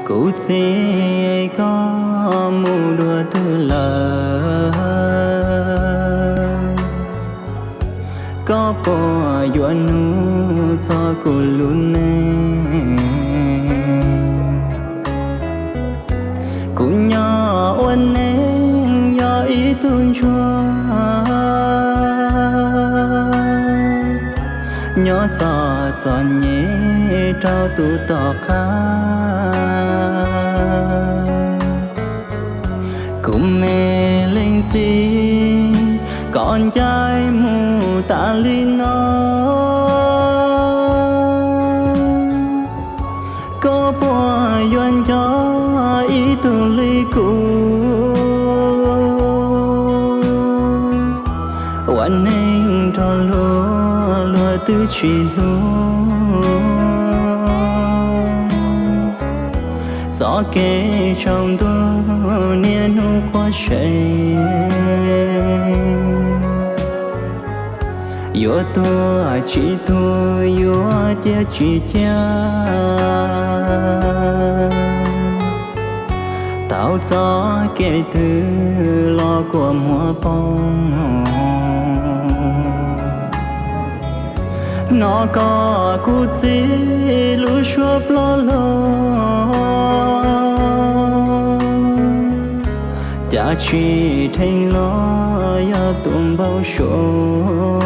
Kuv txiv, koj mus dua twg lawm? Koj puas yuav hnov txog kuv lub neej? Kuv nyob ua neej yog ib tug ntsuag, nyob txom txom nyem rau tus tom qab. Kuv me leej txiv, koj ncaim mus tas li no, koj puas yuav nco ib tug li kuv, ua neej nrog luag, luag twb tsis hlub, txoj kev tsaus ntuj niaj hnub quaj sev. Yuav tuag tsis tuag, yuav ciaj tsis ciaj, tau txoj kev twg los kuam muab poob. Hnov koj kuv txiv lub suab ploj lug, cas tsis dheev los yog tus npau suav.